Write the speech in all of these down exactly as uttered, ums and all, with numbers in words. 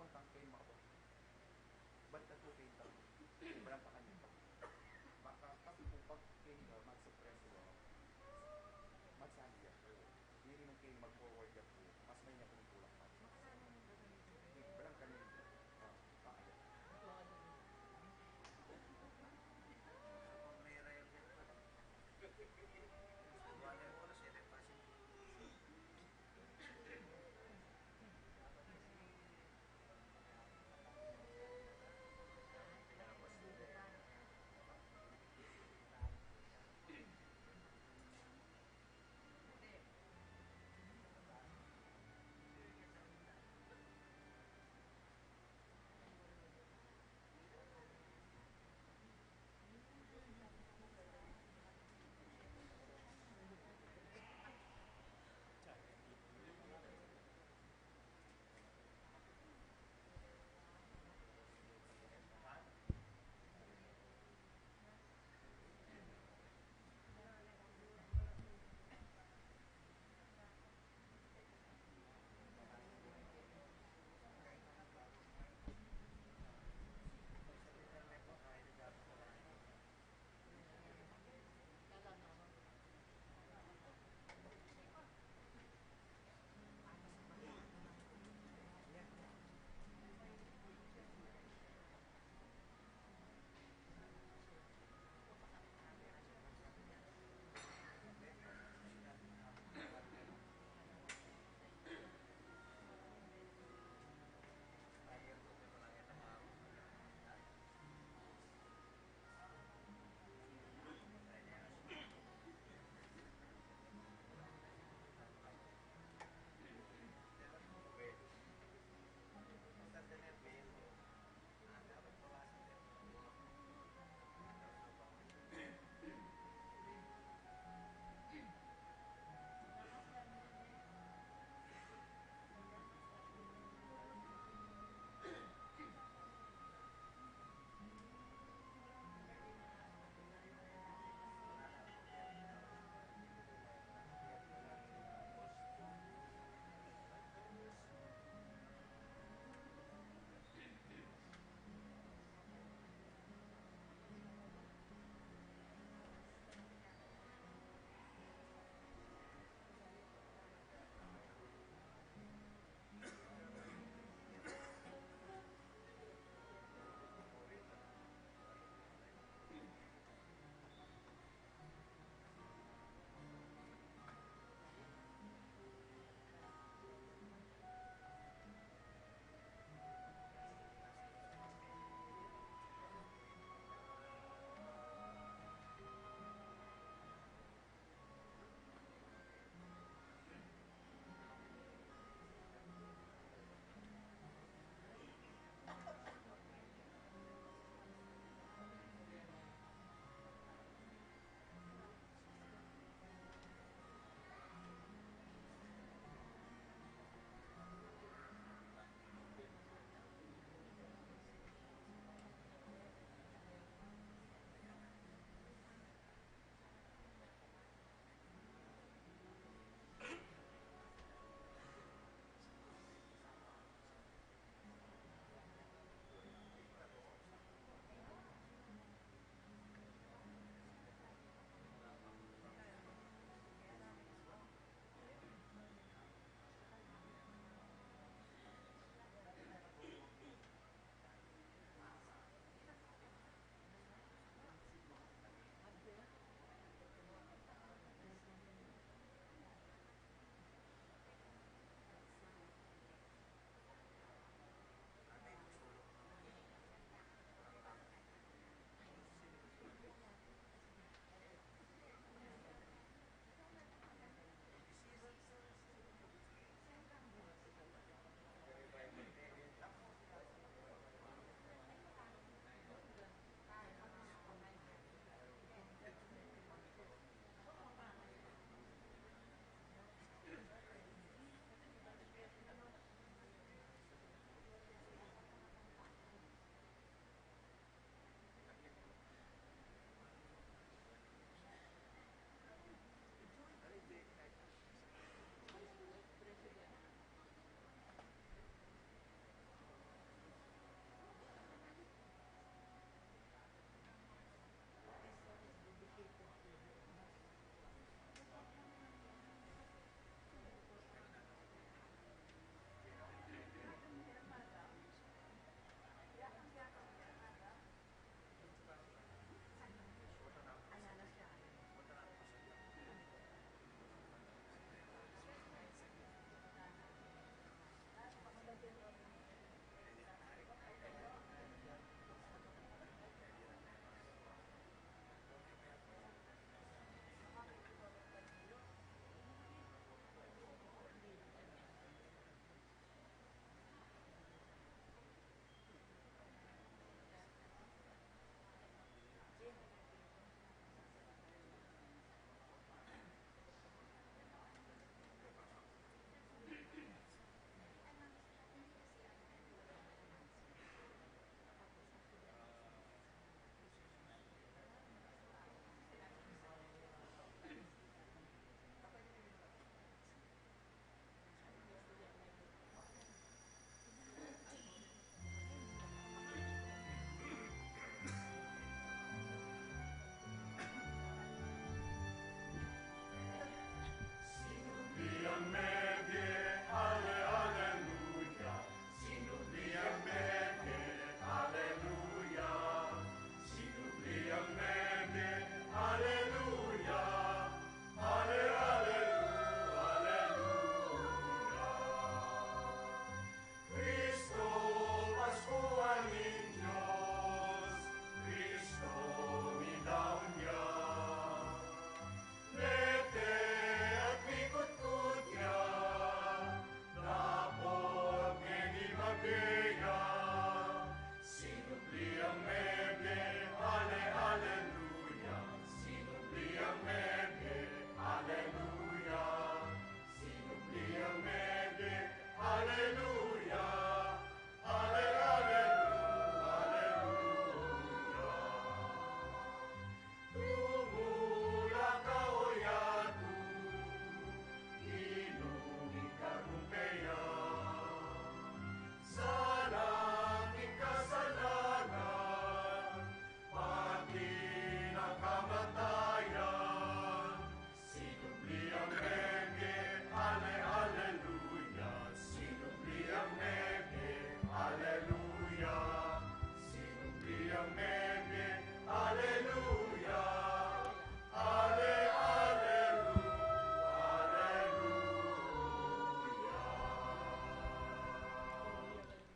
Tang kain makapag-, ba't ka tu kain tang, balang pakanita? Baka kasi kung pag kain ka, mag-suppress mo, magsali ka. Diri man kain mag-forward ka po, mas may niya kung kulang pa. Balang kanita, ah, kaya. Kung may rayang yan pa. Wala ko na siya, may pasin.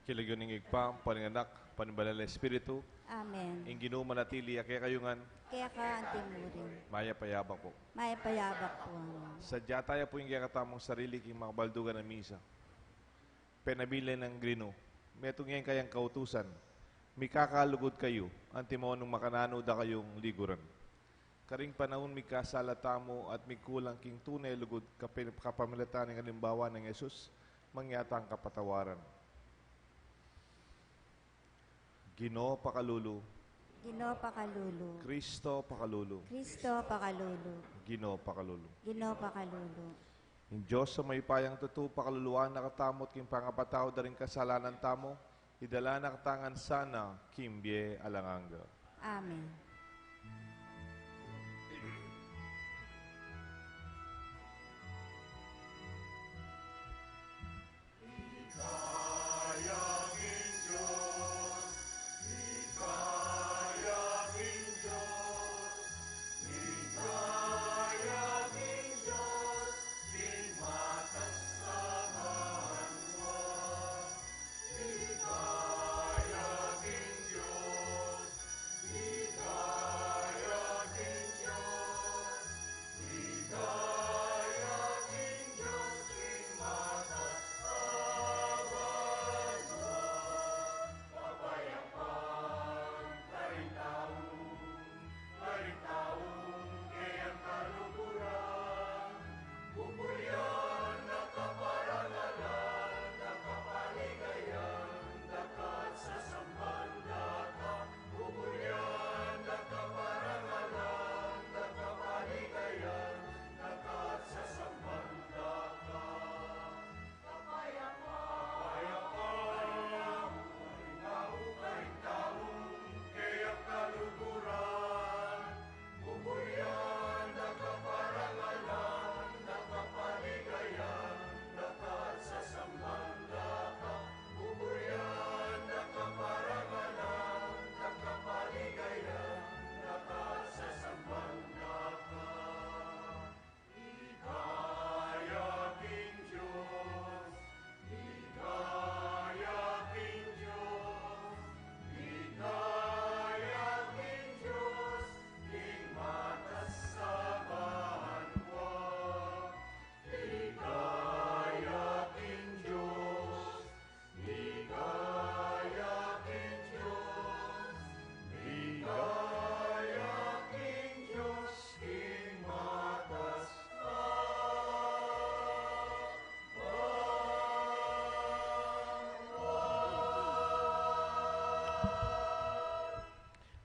King lagyu ning Ibpa, ampo ning Anak, ampo ning Banal a Espiritu. Amen. Ing Ginu manatili ya kekayu ngan. Keka antimurin. Mayap a yabak pu. Mayap a yabak pu, Amen. Sadya taya pu ing kekatamung sarili king makabaldugan a misa. Penamili nang Ginu, metung ya ing kayang kautusan, mikakalugud kayu, antimo nung makananu da kayung liguran. Karing panaun migkasala tamu at migkulang king tune lugud kapi-, kapamilatan ning alimbawa nang Jesus, mangyaring kapatawaran. Ginu pakalulu. Ginu pakalulu. Kristo pakalulu. Kristo pakalulu. Ginu pakalulu. Ginu pakalulu. Ing Dios a mayupayang tutu pakaluluan na katamu at king pangapatawad da ring kasalanan tamu, idala na katamu ngan sana king bie alang angga. Amen.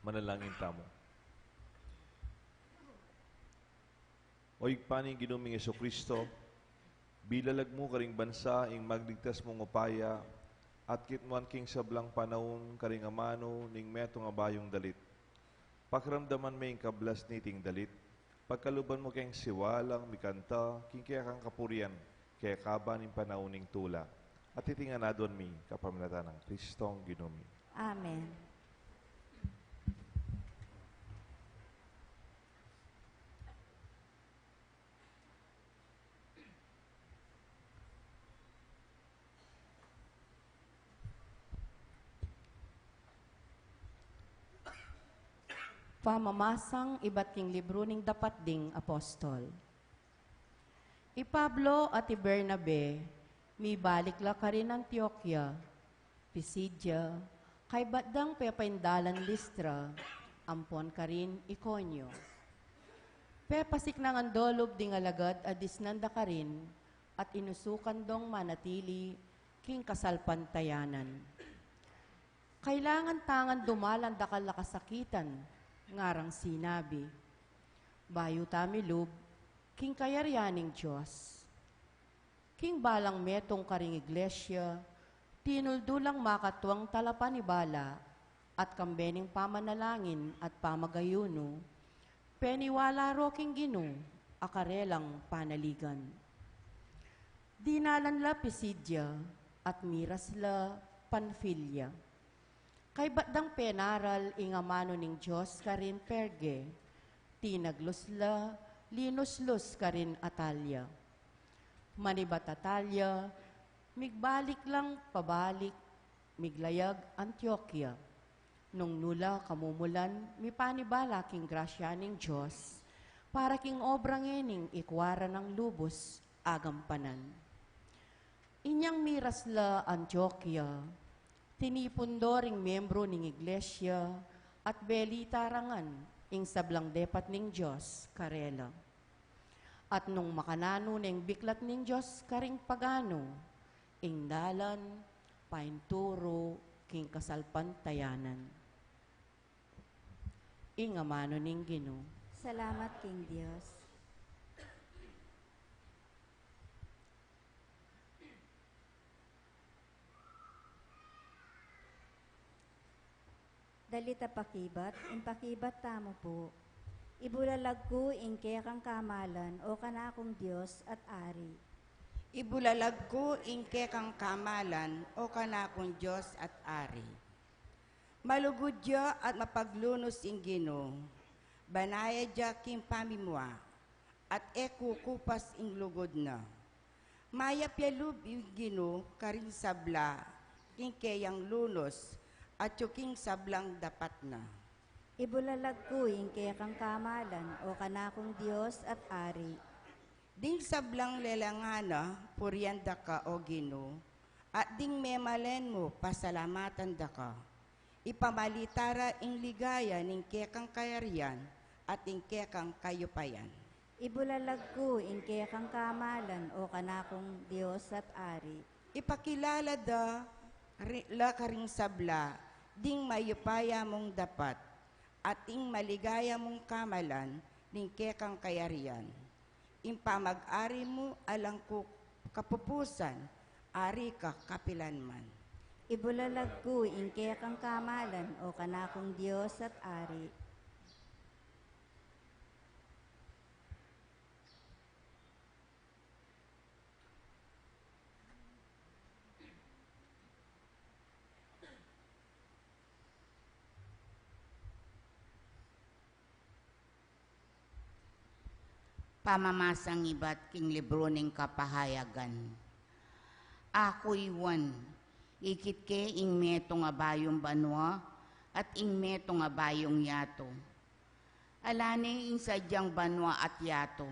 Manalangin tamu. O Ibpa ning Ginu ming Jesucristo, bilalag mu karing bansa ing magligtas mung upaya, at kitmuan king sablang panaun karing amanu ning metung a bayung dalit. Pakiramdaman me ing kablas niting dalit, pagkaluban mu keng siwalang mikanta king kekang kapurian, kekaba ning panaun ning tula. At iti ngan aduan mi kapamilatan nang Kristong Ginu mi. Amen. Pamamasang ibat king libru ning Dapat Ding Apostol. I Pablo at i Bernabe, mibalik la karin Antioquia, Pisidia, kaybat dang pepaindalan Listra, ampon karin Iconio. Pepasiknangan da lub ding alagad a disnan da karin, at inusukan dong manatili king kasalpantayanan. Kailangan tang dumalan dakal a kasakitan, ngarang sinabi. Bayu ta milub king kayarian ning Dios. King balang metung karing iglesia, tinuldu lang makatuang talapanibala at kambe ning pamanalangin at pamagayunu, peniwala ro king Ginu a karelang panaligan. Dinalan la Pisidia at miras la Panfilia. Kaybat dang penaral ing amanu ning Dios karin Perge, tinaglus la linuslus karin Atalia. Manibat Atalia, migbalik lang pabalik Miglayag Antioquia. Nung nu la kamumulan, mipanibala king grasya ning Dios, para king obra ngening ikua ra nang lubus agampanan. Inyang miras la Antioquia, tinipun do ring membru ning iglesia at belita ra ngan ing sablang depat ning Dios karela. At nung makananu neng biklat ning Dios karing paganu, ing dalan painturu king kasalpantayanan. Ing amanu ning Ginu. Salamat king Dios. Dalit a pakibat, ing pakibat tamu pu. Ibulalag ku ing kekang kamalan, o kanakung Dios at Ari. Ibulalag ku ing kekang kamalan, o kanakung Dios at Ari. Malugud ya at mapaglunus ing Ginu, banaya ya king pamimua, at e kukupas ing lugud na. Mayap ya lub ing Ginu karing sabla king keyang lunus, at yu king sablang dapat na. Ibulalag ku ing kekang kamalan, o kanakung Dios at Ari. Ding sablang lelangan na, purian da ka, o Ginu, at ding memalen mu, pasalamatan da ka. Ipamalita ra ing ligaya ning kekang kayarian at ing kekang kayupayan. Ibulalag ku ing kekang kamalan, o kanakung Dios at Ari. Ipakilala da ri-, la karing sabla ding mayupaya mung dapat, at ing maligaya mung kamalan ning kekang kayarian. Ing pamag-ari mu alang ku kapupusan, ari ka kapilanman. Ibulalag ku ing kekang kamalan, o kanakung Dios at Ari. Pamamasang ibat king libru ning kapahayagan. Aku i Juan, ikit ke ing metung a bayung banua at ing metung a bayung yatu. Ala ne ing sadyang banua at yatu.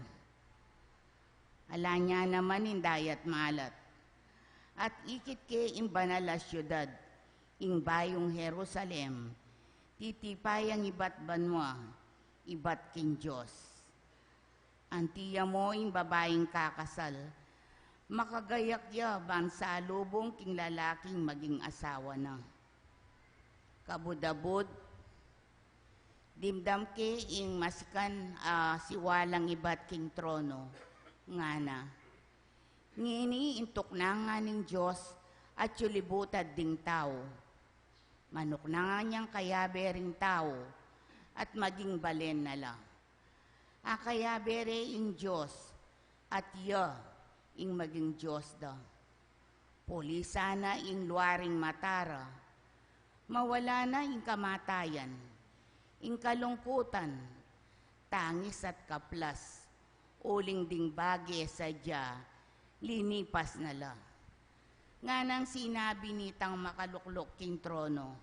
Ala ne naman ing dayat malat. At ikit ke ing banal a siudad, ing bayung Jerusalem, titipayang ibat banua, ibat king Dios. Anti ya mo ing babaing kakasal, makagayak ya ban salubung king lalaking maging asawa na. Kabud-abud, dimdam ke ing masikan a siwalang ibat king trono, ngana: Ngeni ing tuknangan ning Dios atyu libutad ding tau. Manuknangan yang kayabe ring tau at maging balen na la. Akayabe re ing Dios at ya ing maging Dios da. Pulisan na ing lua ring mata ra. Mawala na ing kamatayan, ing kalungkutan, tangis at kaplas, uling ding bage sadya linipas na la. Nganang sinabi nitang makalukluk king trono: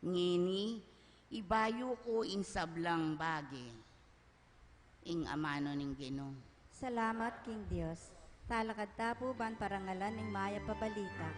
Ngeni, ibayu ku ing sablang bage. Ing amanu ning Ginu. Salamat king Dios. Talakad ta pu ban parangalan ing mayap a balita.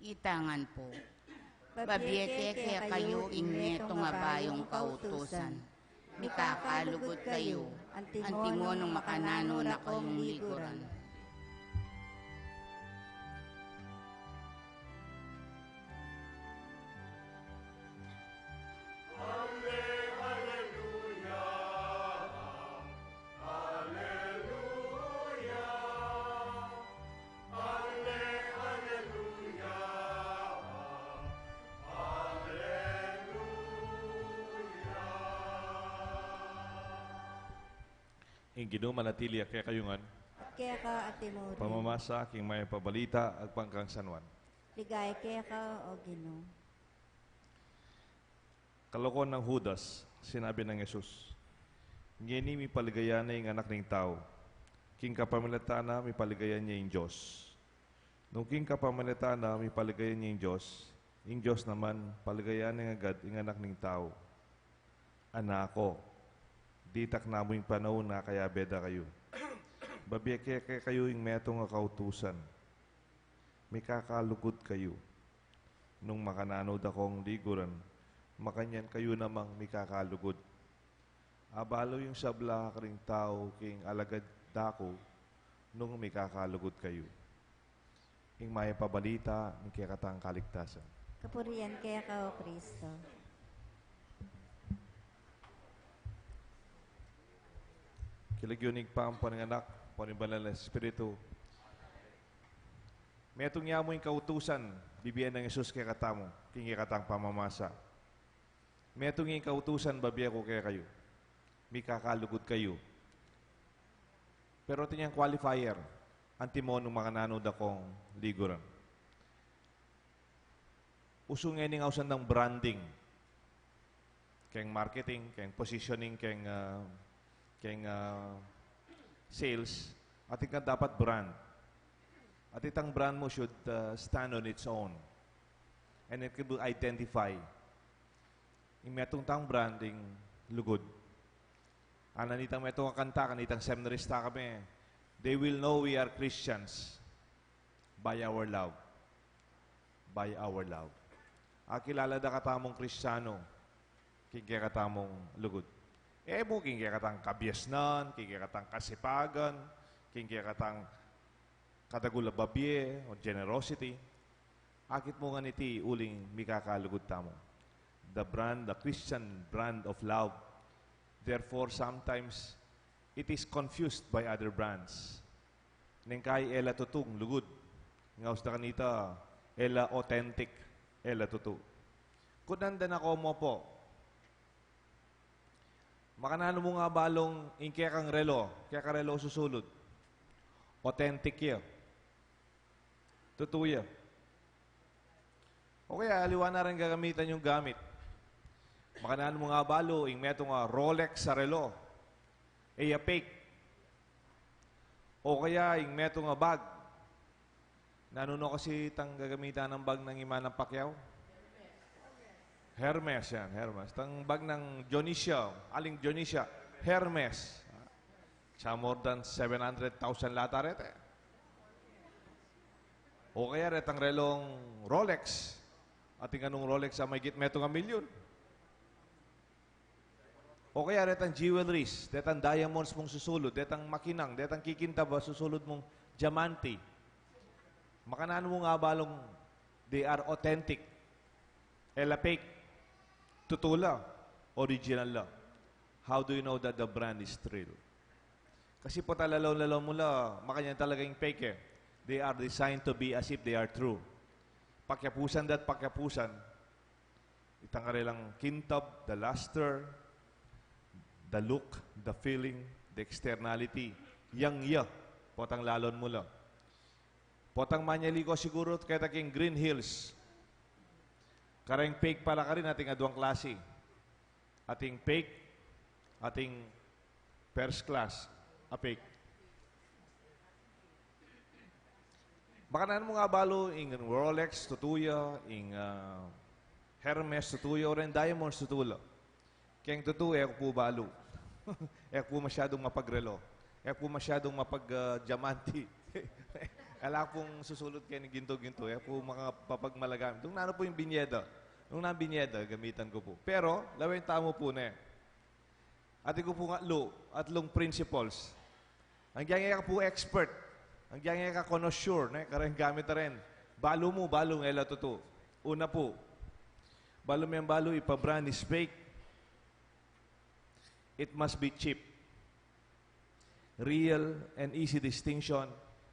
Ita ngan pu. Babie ke kekayu ing metung a bayung kautusan. Mikakalugud kayu, antimo nung makananu na kayung liguran. Ing Ginu manatili ya kekayu ngan. At keka antimurin. Pamamasa king Mayap a Balita agpang kang San Juan. Ligaya keka, O Ginu. Kalokoan nang Judas, sinabi nang Jesus, "Ngeni mipaligaya ne ing Anak ning Tau. King kapamilatan na, mipaligaya ne ing Dios. Nung king kapamilatan na, mipaligaya ne ing Dios, ing Dios naman, paligaya ne agad ing Anak ning Tau." Anak ku, ditak na mu ing panaun a kayabe da kayu. Babie ke kekayu ing metung a kautusan. Mikakalugud kayu. Nung makananu da kong liguran, makanyan kayu namang mikakalugud. Abalu yung sabla karing tau king alagad da ku nung mikakalugud kayu. Ing Mayap a Balita ning kekatang kaligtasan. Kapurian keka, O Kristo. King lagyu ning Ibpa, ampo ning Anak, ampo ning Banal a Espiritu. Metung ya mu ing kautusan bibie nang Jesus kekatamu king kekatang pamamasa. Metung ing kautusan babie ku kekayu. Mikakalugud kayu. Pero atin yang qualifier, antimo nung makananu da kong liguran. Usu ngening ausan dang branding. Keng marketing, keng positioning, keng, ah, keng, ah, sales, atin kang dapat brand. At itang brand mu should, ah, stand on its own. And it can be identify. Ing metung tang brand, ing lugud. Ana nitang metung a kanta, kanitang seminarista kami, "They will know we are Christians by our love." By our love. Akilala da katamung Kristiyanu king kekatamung lugud. E mu king kekatang kabiasnan, king kekatang kasipagan, king kekatang kadagul a babie o generosity. Akit mu ngan iti uling mikakalugud tamu. The brand, the Christian brand of love. Therefore, sometimes it is confused by other brands. Neng kai e la tutung lugud. Ngaus da kanita, e la authentic, e la tutu. Kutnan da na komo pu. Makananu mu nga balung ing kekang relo, kekang relo susulud. Authentic ya. Tutu ya. O kaya, aliwa na rin gagamitan yung gamit. Makananu mu nga balu, ing metung a Rolex a relo. E ya fake. O kaya, ing metung a bag. Nanu no kasi itang gagamitan nang bag nang i Manang Pacquiao? Hermes yan, Hermes. Itang bag nang Dionisia, Aling Dionisia, Hermes. Sa more than seven hundred thousand lata reta. O kaya retang relong Rolex. Atin kanung Rolex a mahigit metung a milyon. O kaya retang jewelries, detang diamonds mung susulud, detang makinang, detang kikintab a susulud mung diamante. Makananu mu nga balung they are authentic? E la fake. Tutu la, original la. How do you know that the brand is real? Kasi pu talaga, lalo mu la, makanyan talaga ing fake e. They are designed to be as if they are true. Pakiapusan da't pakiapusan, itang karelang kintab, the luster, the look, the feeling, the externality. Yang ya, potang lalon mu la. Potang manyali ko siguru keta king Green Hills. Kareng fake pala karin, ating aduang klasi. Ating fake, ating first class a fake. Makananu mu nga balu, ing Rolex, tutu ya, ing, ah, Hermes, tutu ya, o ren diamonds, tutu la. Keng tutu, e ku pu balu. E ku pu masyadung mapagrelo. E ku pu masyadung mapag, ah, diamante. Ala pung susulud keni ginto-ginto. E ku pu makapagmalagamit. Nung nanu pu ing binie da. Nung nanu ing binie da, gamitan ku pu. Pero, lawen tamu pu ne. Atin ku pung atlu, atlung principles. Agyang e ka pu expert, agyang e ka connoisseur, ne, kareng gamit a ren. Balu mu, balung e la tutu. Una pu, balu meng balu, if a brand is fake, it must be cheap. Real and easy distinction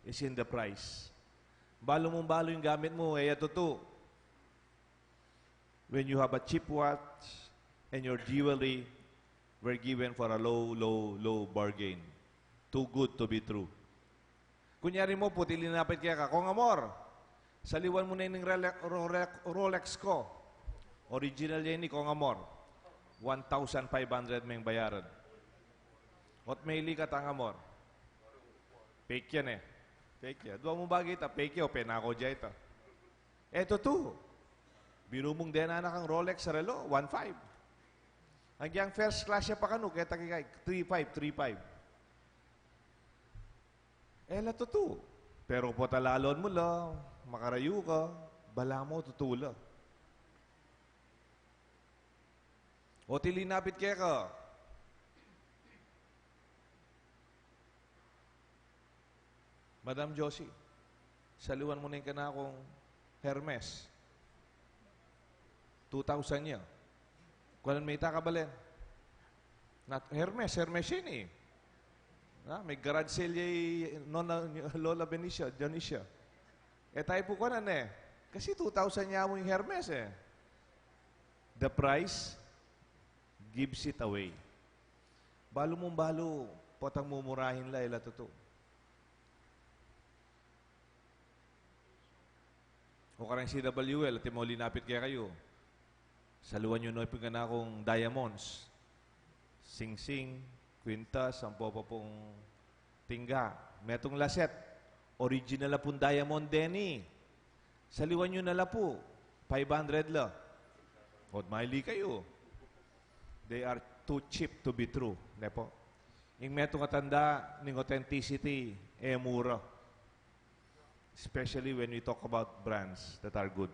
is in the price. Balu mung balu ing gamit mu, e ya tutu. When you have a cheap watch and your jewelry were given for a low, low, low bargain. Too good to be true. Kunyari mu pu, iti linapit keka, "Kong Amor, saliwan mu ne ining Role-, Role-, Rolex ku. Original ya ini, Kong Amor." One thousand five hundred meng bayaran. Ot meli ka, Tang Amor. Fake yan e. Fake yan. Dua mung bage ita, fake ya o penako ya ita. E tutu. Biru mung dena na kang Rolex a relo, one five. Agyang first class ya pa kanu, keta kekay, three five, three five. E la tutu. Pero pota lalon mu la, makarayu ka, balamu tutu la. Ot iti linapit keka, "Madam Josie, saliwan mu ne ing kanakung Hermes. Two thousand ya." Kuanan me ita, kabalen? Nat-, Hermes, Hermes ini. Na, me-garage sale ya i Nona, Lola Benicia, Dionisia. E tayu pu kuanan e. Kasi two thousand ya mu ing Hermes e. The price gives it away. Balu mung balu, potang mumurahin la, e la tutu. O kareng C W L, ati mu linapit kekayu, "Saliwan yu no pu ing kanakung diamonds. Singsing, kwintas, ampo pa pung tingga. Metung laset, original a pung diamond deni. Saliwan yu na la pu, five hundred la." Ot maili kayu. They are too cheap to be true, ne pu? Ing metung a tanda ning authenticity, e mura. Especially when we talk about brands that are good.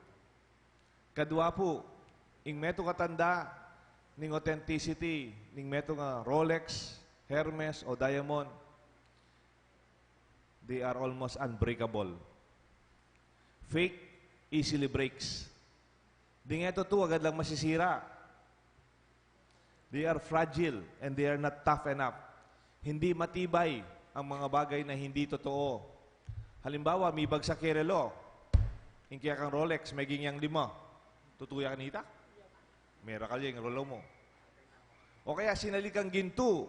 Kadua pu, ing metung a tanda ning authenticity ning metung a Rolex, Hermes, o diamond, they are almost unbreakable. Fake easily breaks. Ding e tutu, agad lang masisira. They are fragile and they are not tough enough. Hindi matibay ang mga bagay na hindi totoo. Halimbawa, mibagsak ya ing relo. Ing kekang Rolex, meging yang lima. Tutu ya kanita? Merakal ya ing relo mu. O kaya sinali kang gintu.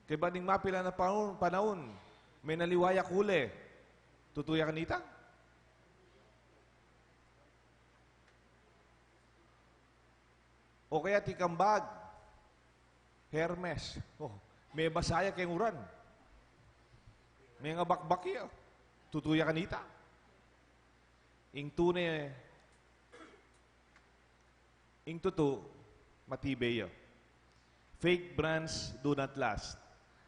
Kaybat ning mapilan a panaun, panaun, menaliwa ya kule. Tutu ya kanita? O kaya iti kang bag, Hermes. O, mebasa ya keng uran. Mengabakbak ya. Tutu ya kanita? Ing tune, ing tutu, matibe ya. Fake brands do not last.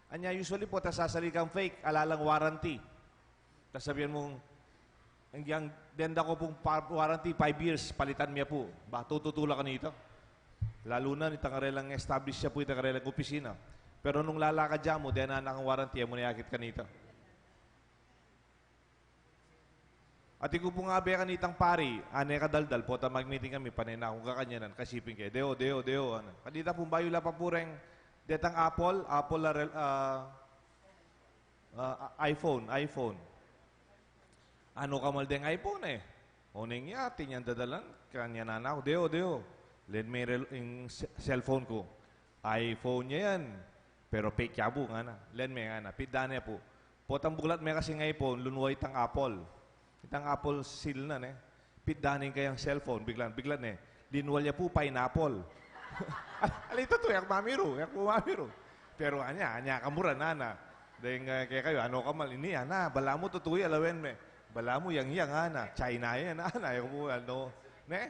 Anya, usually pu, ta sasali kang fake, ala lang warranty. Tas sabian mung, "Ing, yang denda ku pung pa-, warranty, five years, palitan me pu." Ba, tututu la kanita? Lalu na nitang karelang establish ya pu, itang karelang opisina. Pero nung lalakad ya mu, dena na kang warranty, e mu na akit kanita. Atin ku pung abe kanitang pari, ane kadaldal, pota mag-meeting kami, pane na kung kakanyanan, kasiping ke, "Deo, deo, deo," ana. Kanita pung bayu la pa pu reng, detang Apple, Apple a rel-, ah, ah, iPhone, iPhone. Ano kamal deng iPhone e? Oneng ya, atin yang dadalan, kanyanan na ku, "Deo, deo, len me rel-, ing se-, cellphone ku." "iPhone ya yan. Pero fake ya pu," ngana. "Len me," ngana. Pitdan ne pu. Potang buklat me kasing iPhone, lunwa itang Apple. Itang Apple seal na, ne? Pitdan ne ing kayang cellphone, biglan, biglan ne. Linwal ya pu, pineapple. Ala, itutu, e ku mamiru, e ku mamiru. Pero anya, anya kamura na, ana. Deng, e, kekayu, ano kamal, ini, ana, balamu tutu ya, lawen me. Balamu yang, yang, ana. China yan, ana. E ku, ano, ne?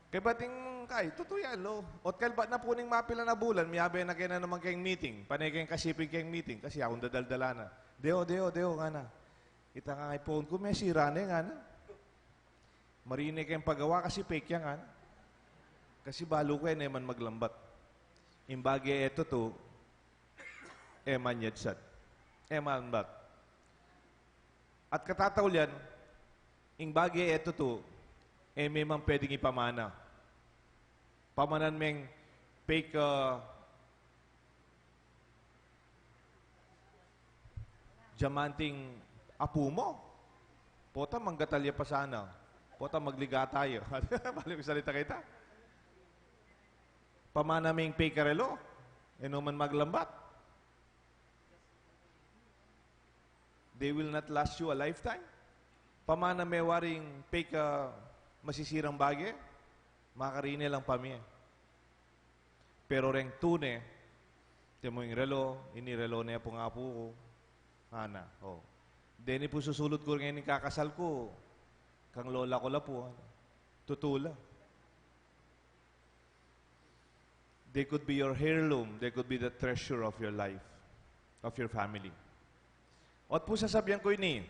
Kaybat ing, kay, tutu yan, lo. Ot kaybat na pu ning mapilan a bulan, miyabe na kena naman keng meeting. Pane keng kasiping keng meeting, kasi akung dadaldalan na. "Deo, deo, deo," ngana. "Itang iPhone ku, mesira ne," ngana. "Marine keng pagawa kasi fake ya," ngana. Kasi balu ku e ne man maglambat. Ing bage e tutu, e manyadsad. E malambat. At katataulian, ing bage e tutu, e me man pwedeng ipamana. Pamanan meng fake, ah, diamanteng apu mu. Pota manggatal ya pa sana. Pota magligata ya. Balik salita kita. Pamana meng fake a relo. E no man maglambat. They will not last you a lifetime. Pamana me waring peke masisirang bage, makarine lang pamie. Pero reng tune, timu ing relo, ini relo ne pu nga pu ku, ana, o. Deni pu susulut ku reng ini kakasal ku, kang lola ku la pu, ana. Tutu la. They could be your heirloom. They could be the treasure of your life, of your family. Ot pu sasabian ku ini,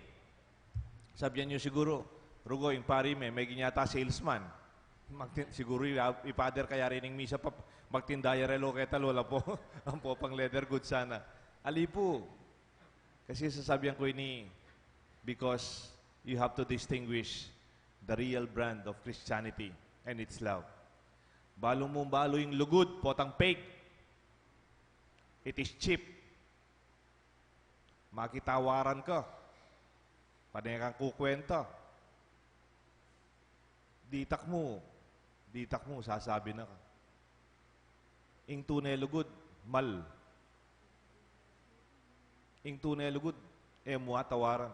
sabian yu siguru, "Rugo, ing pari me, meging yata salesman." Magtin-, siguru i, i Father kayari ning misa pa, magtinda ya relo keta, lola pu. Ampo pang leather goods sana. Ali pu. Kasi sasabian ku ini, because you have to distinguish the real brand of Christianity and its love. Balu mung balu ing lugud, potang fake. It is cheap. Makitawaran ka. Pane kang kukwenta. Ditak mu, ditak mu, sasabi na ka. Ing tune lugud, mal. Ing tune lugud, e mu atawaran.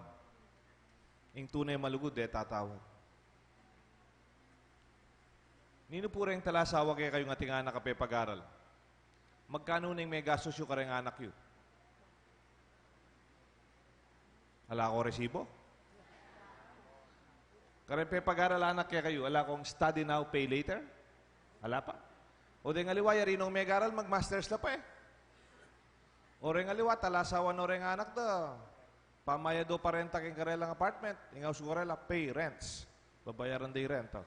Ing tune malugud, e tatawad. Ninu pu reng talasawa kekayu ating anak a pepag-aral? Magkanu neng megastus yu kareng anak yu? Ala ko resibo? Kareng pepag-aral anak kekayu, ala kong study now, pay later? Ala pa? O deng aliwa, yari nong megaral, mag-masters la pa e. O reng aliwa, talasawa no reng anak da, pamayad o parenta keng karelang apartment, ing aus ko karela, pay rents. Babayaran da ing renta.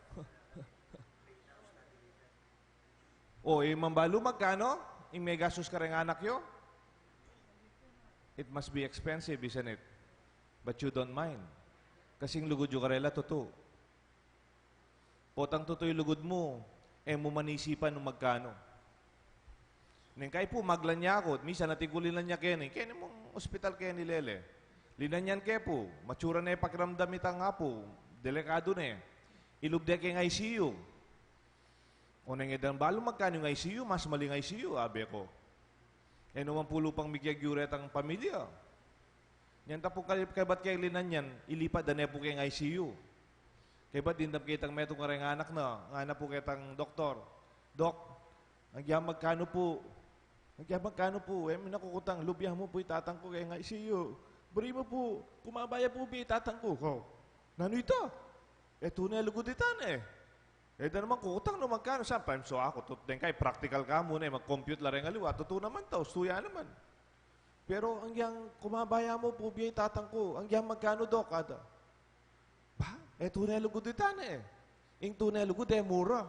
O, e, mambalu magkanu ing megastus kareng anak yu? It must be expensive, isn't it? But you don't mind. Kasi ing lugud yu karela tutu. Potang tutu ing lugud mu, e mu man isipan nung magkanu. Neng kayi pu, maglanyan ku, minsan atin ku linanyan keni, keni mung ospital keni lele. Linanyan ke pu, matsura ne pakiramdam itang apu, delikadu ne. Ilub de keng I C U. O neng e dang balu magkanu ing I C U, mas mali ing I C U, abe ku. E nu man pu lupang mikyagyu retang pamilya. Nyan ta pu kay-, kaybat ke linanyan, ilipat da ne pu keng I C U. Kaybat dimdam ke itang metung kareng anak na, ngana pu ketang doktor, "Dok, agyang magkanu pu? Agyang magkanu pu? E mi na kukutang, lubyan mu pu ing tatang ku keng I C U. Buri mu pu, kumaba ya pu bie ing tatang ku." Ko, nanu ita? E tune lugud ita ne. E da naman kukutang nung magkanu. Sometimes, o, aku, tut-, deng kai, practical ka mu ne, mag-compute la reng aliwa, tutu naman ta, ustu ya naman. Pero, "Agyang kumaba ya mu pu bie ing tatang ku, agyang magkanu, Dok?" Ada. Ba, e tune lugud ita ne. Ing tune lugud e mura.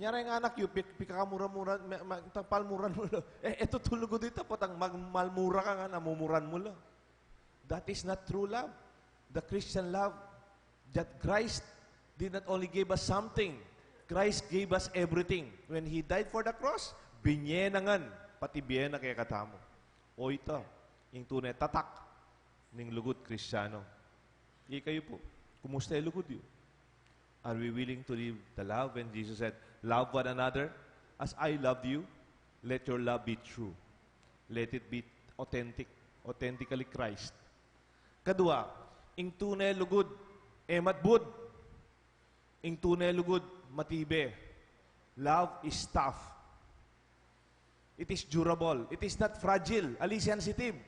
Nya reng anak yu, pik-, pika mura-mura, me-, ma-, tapal muran mu la. E, e tutu lugud ita, potang mag-, malmura ka nga, namumuran mu la. That is not true love. The Christian love, that Christ did not only give us something, Christ gave us everything. When He died for the cross, binye na ngan pati bie na kekatamu. O ita, ing tune tatak ning lugud Kristiyanu. Ikayu pu, kumusta ing lugud yu? Are we willing to live the love? When Jesus said, "Love one another as I loved you," let your love be true. Let it be authentic, authentically Christ. Kadua, ing tune lugud, e matbud. Ing tune lugud, matibe. Love is tough. It is durable. It is not fragile. Ali, sensitive.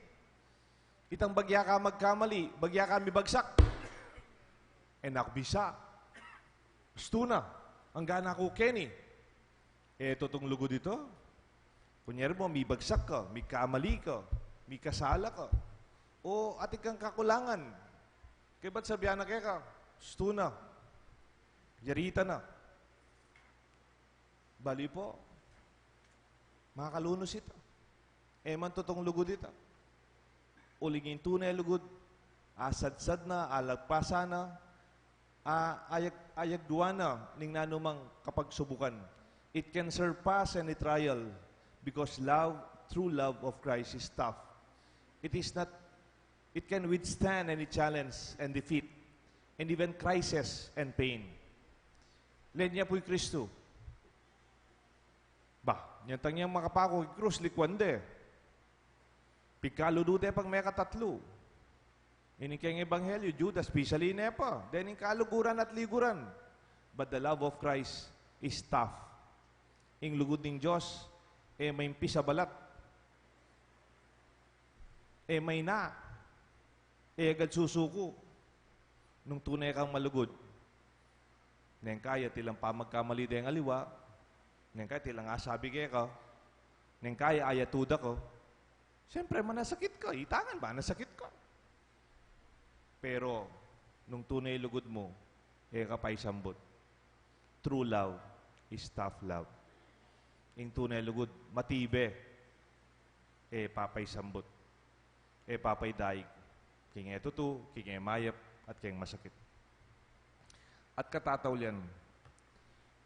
Itang bagya ka magkamali, bagya ka mibagsak, e na ku bisa. Ustu na, angga na ku keni. E tutung lugud ita. Kunyari mu, mibagsak ka, mikamali ka, mikasala ka, o atin kang kakulangan. Kaybat sabian na keka, "Ustu na. Yari ita na." Bali pu, makalunus ita. E man tutung lugud ita. Uling ing tune lugud, asadsad na, alagpasan na, a-, ayag-, ayagduan na ning nanumang kapagsubukan. It can surpass any trial because love, true love of Christ is tough. It is not, it can withstand any challenge and defeat, and even crisis and pain. Lenya pu i Kristu. Ba, nyantang yang makapaku king krus, likuan de. Pigkaludu de pang mekatatlu. Ini keng ebanghelyo, Judas, pisalin ne pa. Deng kaluguran at liguran. But the love of Christ is tough. Ing lugud ning Dios, e maimpis a balat. E maina. E agad susuku. Nung tune kang malugud, neng kaya tilang pamagkamali deng aliwa, neng kaya tilang asabi keka, neng kaya ayatu da ka. Siyempre, manasakit ka. Itangan ba, nasakit ka. Pero, nung tune lugud mu, e ka paisambut. True love is tough love. Ing tune lugud, matibe, e papaisambut. E papaidaig. King e tutu, king e mayap, at king masakit. At katataulian,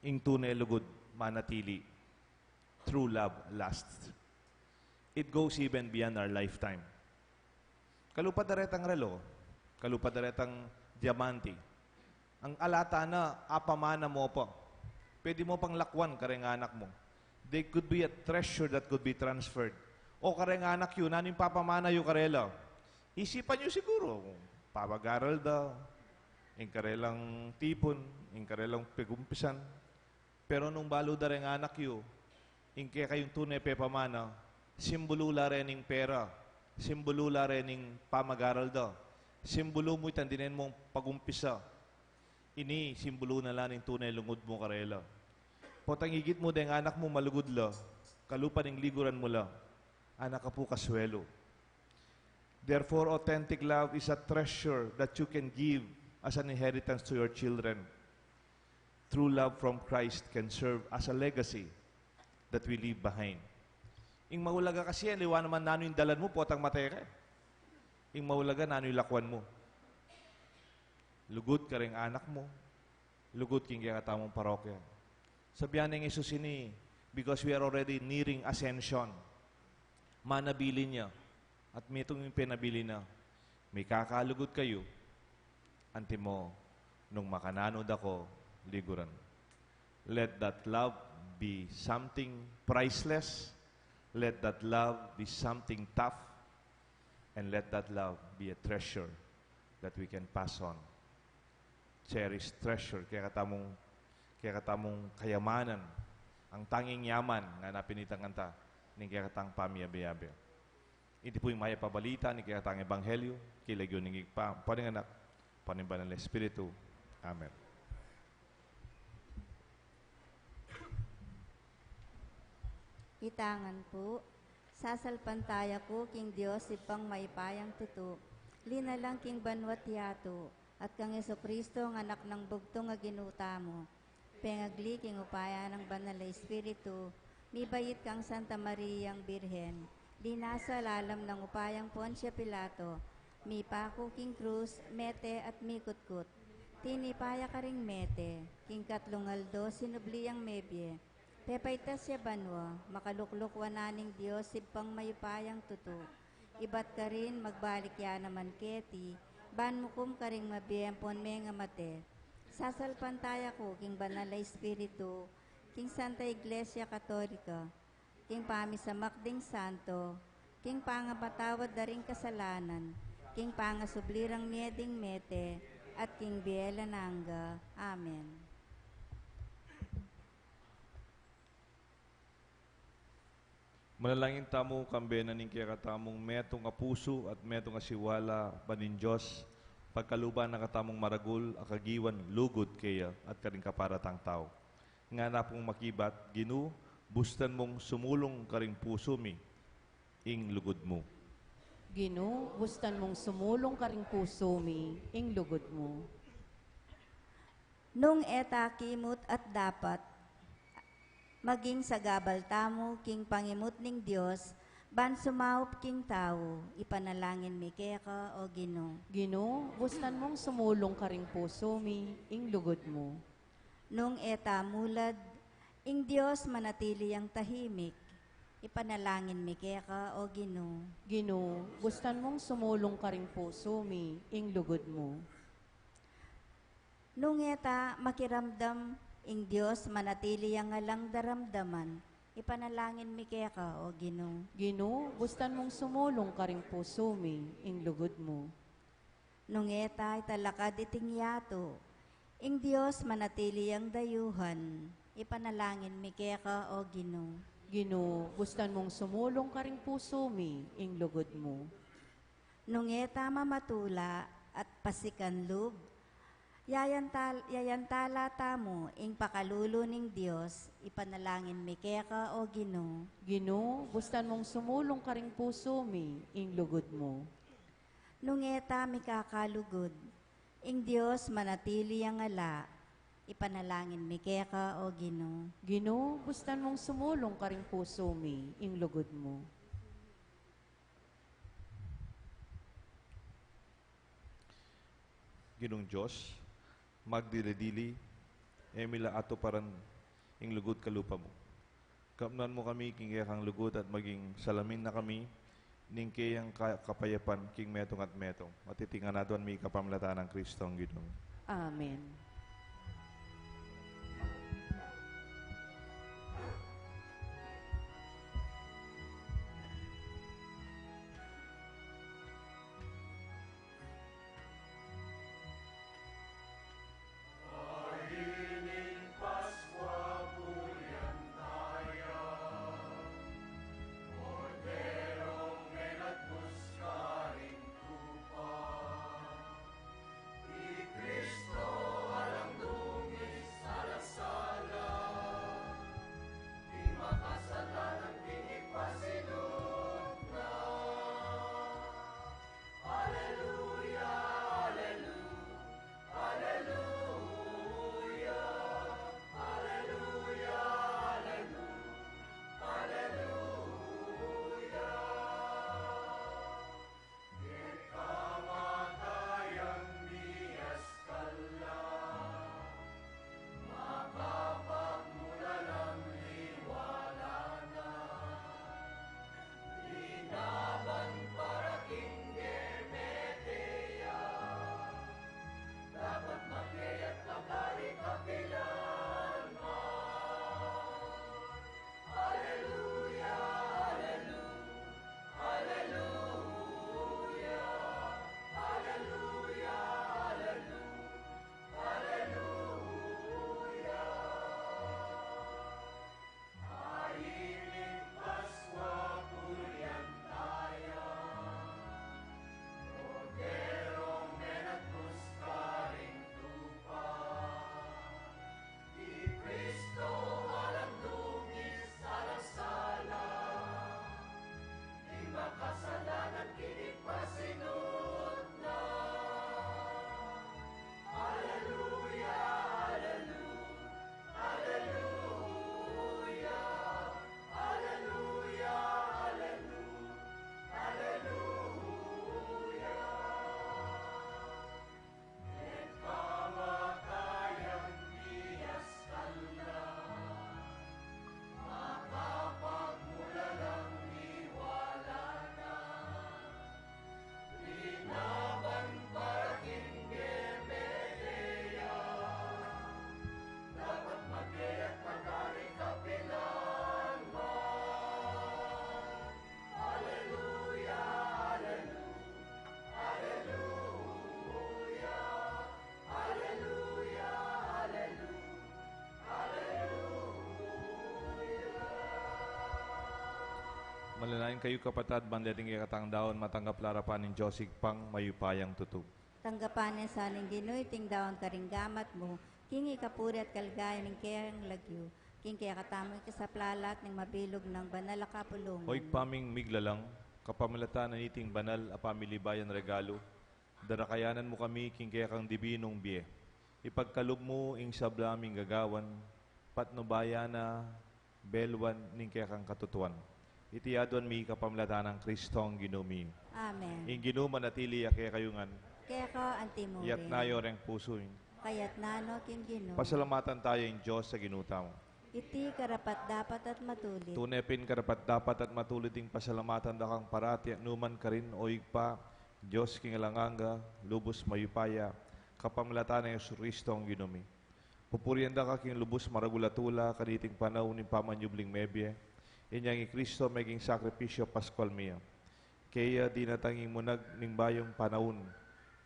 ing tune lugud, manatili. True love lasts. It goes even beyond our lifetime. Kalupa da retang relo, kalupa da retang diamante. Ing alata na, apamana mo pa. Pwede mo pang lakwan kareng anak mu. They could be a treasure that could be transferred. O kareng anak yu, nanu ing papamana yu karela? Isipan yu siguru, papag-aral da, ing karelang tipun, ing karelang pigumpisan. Pero nung balu da reng anak yu, ing kekayung tune pepamana, simbulu la re ning pera, simbulu la re ning pamag-aral da, simbulu mu itang dinen mung pagumpisa. Ini, simbulu na la ning tune lugud mu karela. Potang igit mu deng anak mu malugud la, kalupa ning liguran mu la, anak, apu, kasuelu. Therefore, authentic love is a treasure that you can give as an inheritance to your children. True love from Christ can serve as a legacy that we leave behind. Ing maulaga kasi, aliwa naman nanu ing dalan mu, potang mate ka. Ing maulaga, nanu ing lakwan mu? Lugud kareng anak mu, lugud king kekatamung parokya. Sabian neng Jesus ini, because we are already nearing Ascension. Manabilin ya, at metung ing penabilin na, mikakalugud kayu, antimo nung makananu da ko liguran. Let that love be something priceless. Let that love be something tough. And let that love be a treasure that we can pass on. Cherished treasure, kekatamung, kekatamung kayamanan, ing tanging yaman, ngana pin itang kanta, ning kekatang pamiyabe-yabe. Iti pu ing mayap a balita ning kekatang ebanghelyo, king lagyu ning Ibpa, ampo ning Anak, ampo ning Banal a Espiritu. Amen. Itangan pu. Sasalpantaya ku king Dios, Ibpang mayupayang tutu, linalang king banua't yatu, at kang Jesucristo, ing Anak nang bugtung a Ginu tamu, pengagli king upaya nang Banal a Espiritu, mibait kang Santa Mariang Birhen, linasa lalam nang upayang Poncio Pilato, mipaku king krus, mete at mikutkut. Tinipa ya karing mete, king katlung aldo sinubli yang mebie, pepaitas ya banua, makalukluk wanan ning Dios, Ibpang mayupayang tutu. Ibat karin, magbalik ya naman keti, ban mukum karing mabie ampon mengamate. Sasalpantaya ku king Banal a Espiritu, king Santa Iglesia Katolika, king pamisamak ding santo, king pangapatawad da ring kasalanan, king pangasubli rang mie ding mete, at king bie alang angga. Amen. Manalangin tamu, kambe na ning kekatamung metung a pusu at metung a siwala, ban ing Dios pagkaluban na katamung maragul a kagiwan lugud keya at karing kapara tang tau. Ngana pung makibat, Ginu, bustan mung sumulung karing pusu mi ing lugud mu. Ginu, bustan mung sumulung karing pusu mi ing lugud mu. Nung e ta kimut at dapat, maging sagabal tamu king pangimut ning Dios, ban sumaup king tau, ipanalangin mi keka, o Ginu. Ginu, bustan mung sumulung karing pusu mi ing lugud mu. Nung e ta mulad, ing Dios manatili yang tahimik, ipanalangin mi keka, o Ginu. Ginu, bustan mung sumulung karing pusu mi ing lugud mu. Nung e ta makiramdam, ing Dios manatili yang alang daramdaman, ipanalangin mi keka, o Ginu. Ginu, bustan mung sumulung karing pusu mi ing lugud mu. Nung e ta italakad iting yatu, ing Dios manatili yang dayuhan, ipanalangin mi keka, O Ginu. Ginu, gustan mung sumulung karing pusu mi ing lugud mu. Nung e ta mamatula at pasikan lub, yayantal-, yayantala tamu ing pakalulu ning Dios, ipanalangin mi keka, O Ginu. Ginu, gustan mung sumulung karing pusu mi ing lugud mu. Nung e ta mikakalugud, ing Dios manatili yang ala, ipanalangin mi keka, O Ginu. Ginu, gustan mung sumulung karing pusu mi ing lugud mu. Ginung Dios, magdili-dili, e mi la atuparan ing lugud kalupa mu. Kapnan mu kami king kekang lugud at maging salamin na kami ning keyang ka-, kapayapan king metung at metung. At iti ngan aduan mi kapamilatan nang Kristong Ginu mi. Amen. Ining Paskua pulyantaya, Korderong menatbus karing tupa. I Kristo alang dungis, alang sala, king makasalanan king ipasilut na. Aleluya, alelu-, aleluya, aleluya, alelu-, aleluya. Ing kamatayan miyaskal la, makapagmulalang liwala na. Linaban para king gemete ya, dapat mageyat magari kapilan man. Aleluya, alelu-, aleluya, aleluya, alelu-, aleluya. Ining Paskua pulyantaya, Korderong menatbus karing tupa. I Kristo alang dungis, alang sala, ing makasalanan king ipasilut na. Aleluya, alelu-, aleluya, aleluya, alelu-, aleluya. Ing kamatayan miyaskal la, makapagmulalang liwala na. Linaban para king gemete ya, dapat mageyat magari kapilan man. Aleluya, alelu-, aleluya, aleluya, alelu-, aleluya. Manalangin kayu, kapatad, ban deting kekatang daun matanggap la arapan ning Dios Ibpang mayupayang tutu. Tanggapan na sa ning Ginu iting daun karing gamat mu, king ikapuri at kaligayan ning keyang lagyu, king kekatamung ikasaplalat ning mabilug nang banal a kapulungan. O Ibpa ming miglalang, kapamilatan na niting banal a pamilibayan regalu, darakayanan mu kami king kekang dibinung bie. Ipagkalub mu ing sabla ming gagawan, patnubayan na belwan ning kekang katutuan. Iti aduan mi kapamilatan nang Kristong Ginu mi. Amen. Ing Ginu manatili ya kekayu ngan. Keka anti mu rin. Iyatas yu reng pusu yu. Kayatnan no king Ginu. Pasalamatan tamu ing Dios a Ginu tamu. Iti karapat-dapat at matulid. Tune pin karapat-dapat at matulid ing pasalamatan da kang parati at nukarin man, O Ibpa, Dios king alang angga, lubus mayupaya, kapamilatan nang Jesucristo a Ginu mi. Pupurian da ka king lubus maragul a tula kaniting panaun ning pamanyubling mebie. Inyang i Kristo meging sakripisyu paskual mi. Kaya dinatang ing munag ning bayung panaun,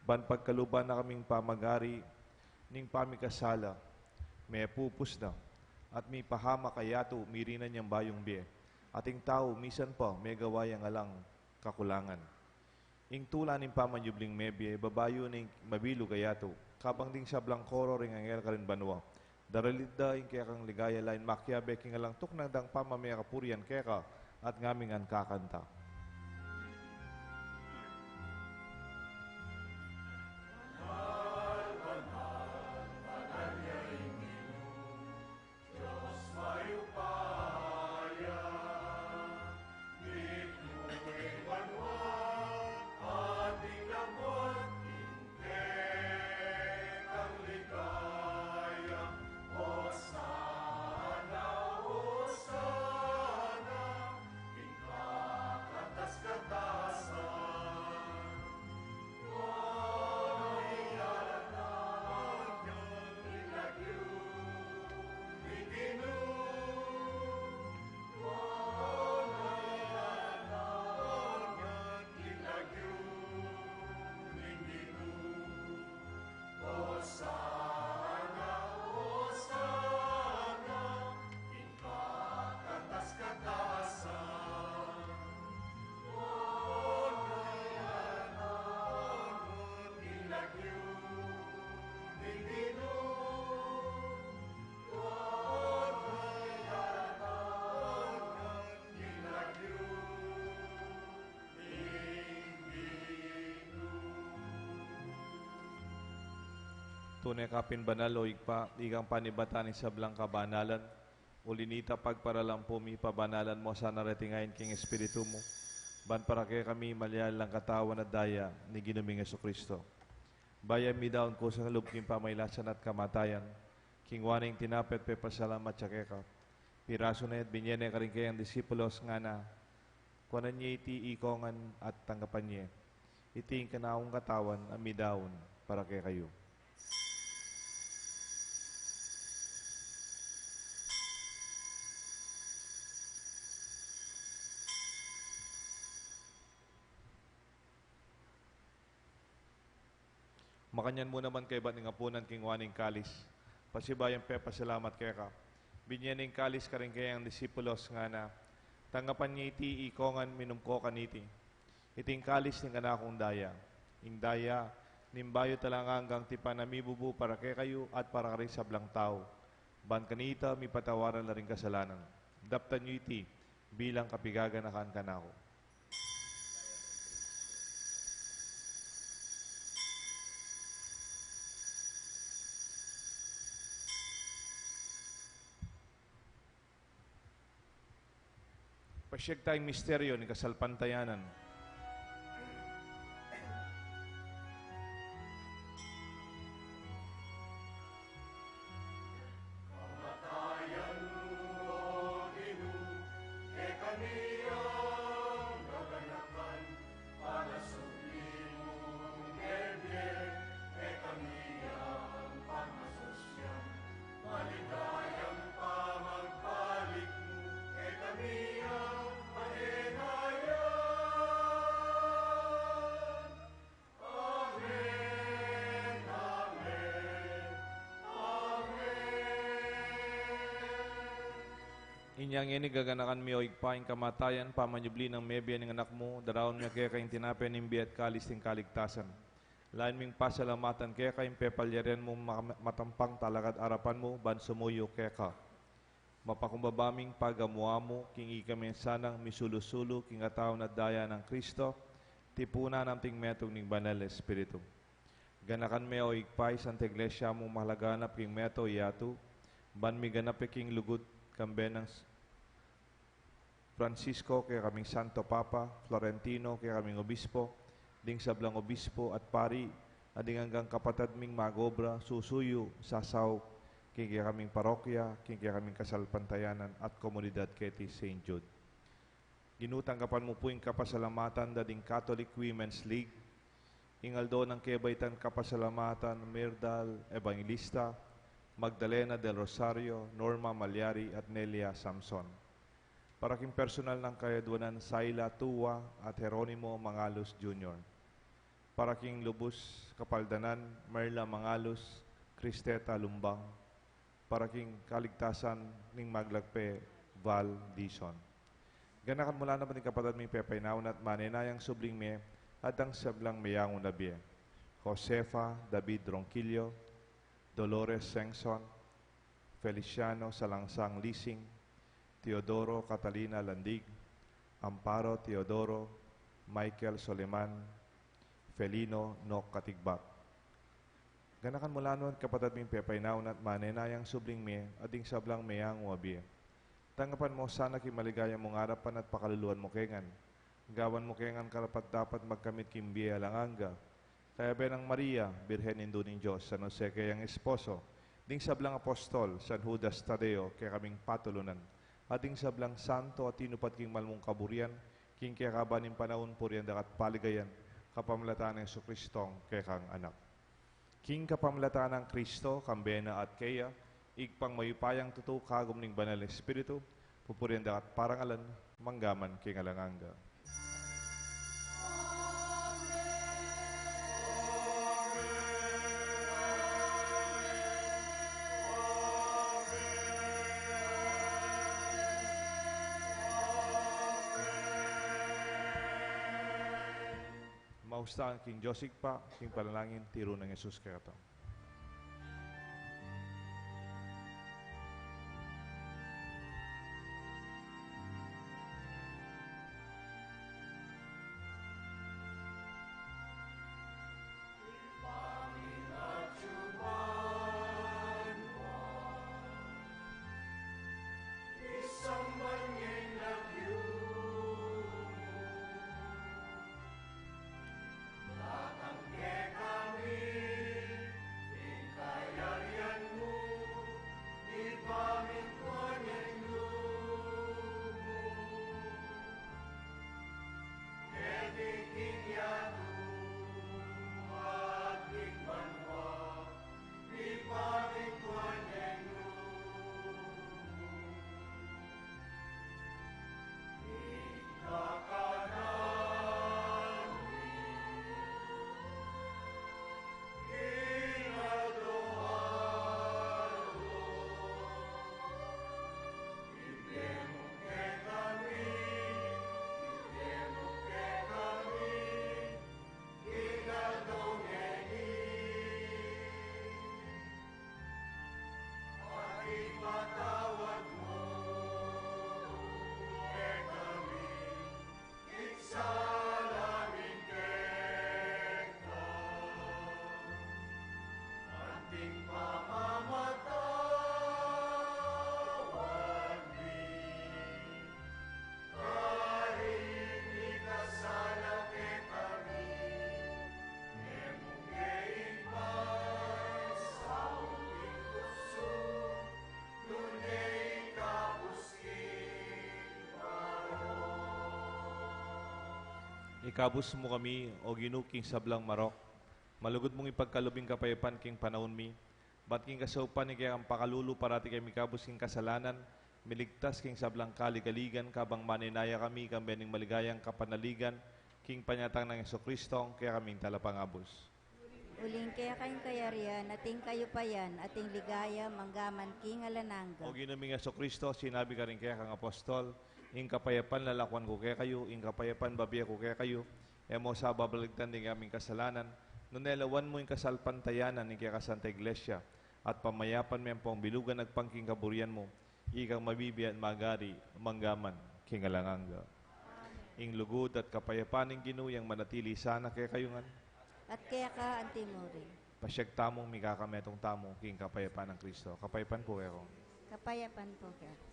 Ban pagkaluban na kaming pamagari ning pamikasala, mepupus na, at mipahamak a yatu, mirinan yang bayung bie. At ing tau, misan pa, megawa yang alang kakulangan. Ing tula ning pamanyubling mebie, babayu ning mabilug a yatu, kabang ding sablang koro ring anghel karin banua. Daralit da ing kekang ligaya, lain makiabe king alang tuknang dang pamamie kapurian keka, at ngaming angga kakanta. Tune ka pin banal, o Ibpa, ikang panibatan ning sablang kabanalan. Uli na nita, pagparalampu mi, pabanalan mu sana reting ain king Espiritu mu, ban para kekami malyari lang katawan at daya ning Ginu ming Jesucristo. Bayu yang midaun kusang lub king pamailasan at kamatayan, kinua ne ing tinape at pepasalamat ya keka, pirasu ne at binie ne karing kayang disipulos, ngana: Kuanan ye iti ikongan at tanggapan ye. Iti ing kanakung katawan a midaun para kekayu. Makanyan mu naman kaybat ning apunan, kinua ne ing kalis, pasibayu yang pepasalamat keka, binie ne ing kalis karing kayang disipulos, ngana: Tanggapan ye iti ikongan, minum ko kaniti. Iti ing kalis ning kanakung daya, ing daya ning bayu at alang anggang tipan a mibubu para kekayu at para karing sablang tau, ban kanita mipatawaran la ring kasalanan. Daptan yu iti bilang kapaganakan kanaku. Pasiag taya ing misteryu ning kasalpantayanan. Kamatayan mu, O Ginu, kekami yang gaganakan, pangasubli mung mebie, kekami yang pamasusyan, maligayang pamagbalik mu, kekami yang pahenayan. Amen, amen, amen. Inya ngeni gaganakan mi, O Ibpa, ing kamatayan, pamanyubli nang mebie ning Anak mu, daraun mi keka ing tinape ning bie at kalis ning kaligtasan. Lain ming pasalamatan keka ing pepalyarian mung ma-, matampang talakad arapan mu ban sumuyu keka. Mapakumbaba ming pagamu-amu king ikami sanang misulu-sulu king katawan at daya nang Kristo, tipunan na anting metung ning Banal Espiritu. Ganakan me, O Ibpa, ing Santa Iglesia mung malaganap king meto yatu, ban miganap ya king lugud, kambe nang s-, Francisco, kekaming Santo Papa, Florentino, kekaming Obispo, ding sablang obispo at pari, at ding anggang kapatad ming mag-obra, susuyu, sasaup, king kekaming parokya, king kekaming kasalpantayanan at komunidad keti Saint Jude. Ginu, tanggapan mu pu ing kapasalamatan da ding Catholic Women's League, ing aldo nang kebaitan kapasalamatan Merdal Evangelista, Magdalena del Rosario, Norma Malyari, at Nelia Samson. Para king personal nang kayadwanan Syla Tua at Jeronimo Mangalus Junior. Para king lubus kapaldanan, Merla Mangalus, Cristeta Lumbang. Para king kaligtasan ning maglagpe, Val Dizon. Ganakan mu la naman ding kapatad ming pepainawa na at manenayang subling mie at ding sablang meyangu na bie: Josefa David Ronquillo, Dolores Sengson, Feliciano Salangsang Lising, Teodoro Catalina Landig, Amparo Teodoro, Michael Soleman, Felino Nok Katigbak. Ganakan mu la naman kapatad ming pepainawa na at manenayang subling mie at ding sablang meyangu a bie. Tanggapan mu sana king maligaya mung arapan at pakaluluan mu ke ngan. Gawan mu ke ngan karapat-dapat magkamit king bie alang angga. Kayabe nang Maria, Birhen Indu ning Dios, San Jose kayang esposo, ding sablang apostol, San Judas Tadeo, kekaming patulunan, at ding sablang santo a tinupad king mal mung kaburian, king kekaban ning panaun purian da ka at paligayan, kapamilatan nang Jesucristong kekang Anak. King kapamilatan nang Kristo, kambe na at keya, Ibpang mayupayang tutu, kagum ning Banal Espiritu, pupurian da ka at parangalan, manggaman king alang angga. Maustan king Dios Ibpa, king panalangin, tiru nang Jesus kekatamu. Datang kekami ing kayarian mu, mipamintuan ya ing lub mu. Keti king yatu at king banua, mipamintuan ya ing lub mu. Ing kakanan mi king aldo-aldo, ibie mu kekami, ibie mu kekami, king aldo ngeni. At ipatawad mu kekami ing sala mi keka, anting pamamatawad mi karing mikasala kekami, e mu ke ipaisaul king tuksu, nune ikabus king marok. Ikabus mu kami, O Ginu, king sablang marok. Malugud mung ipagkalub ing kapayapan king panaun mi, bat king kasaupan ning kekang pakalulu parati kami mikabus king kasalanan, miligtas king sablang kaligaligan, kabang manenaya kami kambe ning maligayang kapanaligan, king panyatang nang Jesucristo, ing kekaming Talapangabus. Uling keka ing kayarian, at ing kayupayan, at ing ligaya, manggaman king alang angga. O Ginu ming Jesucristo, sinabi karing kekang apostol, ing kapayapan lalakuan ku kekayu, ing kapayapan babie ku kekayu, e mu sa babaligtan ding kekaming kasalanan, nune lawan mu ing kasalpantayanan ning kekang Santa Iglesia, at pamayapan me ampong bilugan agpang king kaburian mu, ikang mabibie at magari, manggaman king alang angga. Ing lugud at kapayapan ning Ginu yang manatili sana kekayu ngan. At keka anti mu rin. Pasiag tamung mikakametung tamu king kapayapan nang Kristo. Kapayapan pu kekayu. Kapayapan pu kekayu.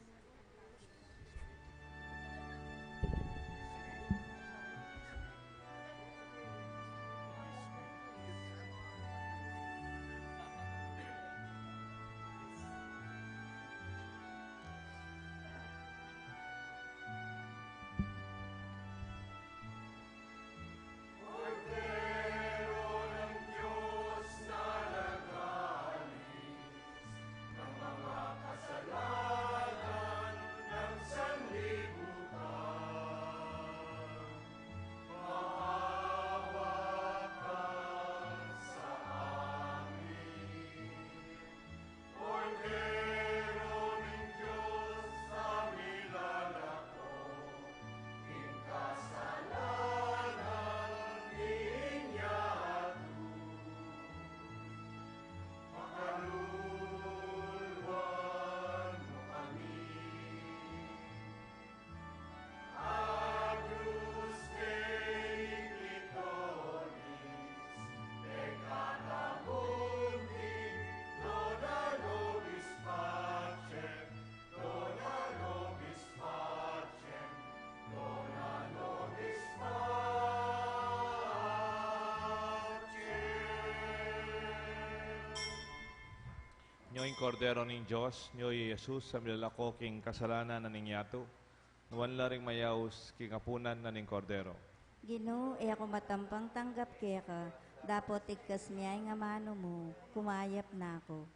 Nyo ing Kordero ning Dios, nyo i Jesus, a milalako king kasalanan na ning yatu. Nuan la ring mayaus king apunan na ning Kordero. Ginu, e ku matampang tanggap keka, dapot igkas me ing amanu mu, kumayap na ku.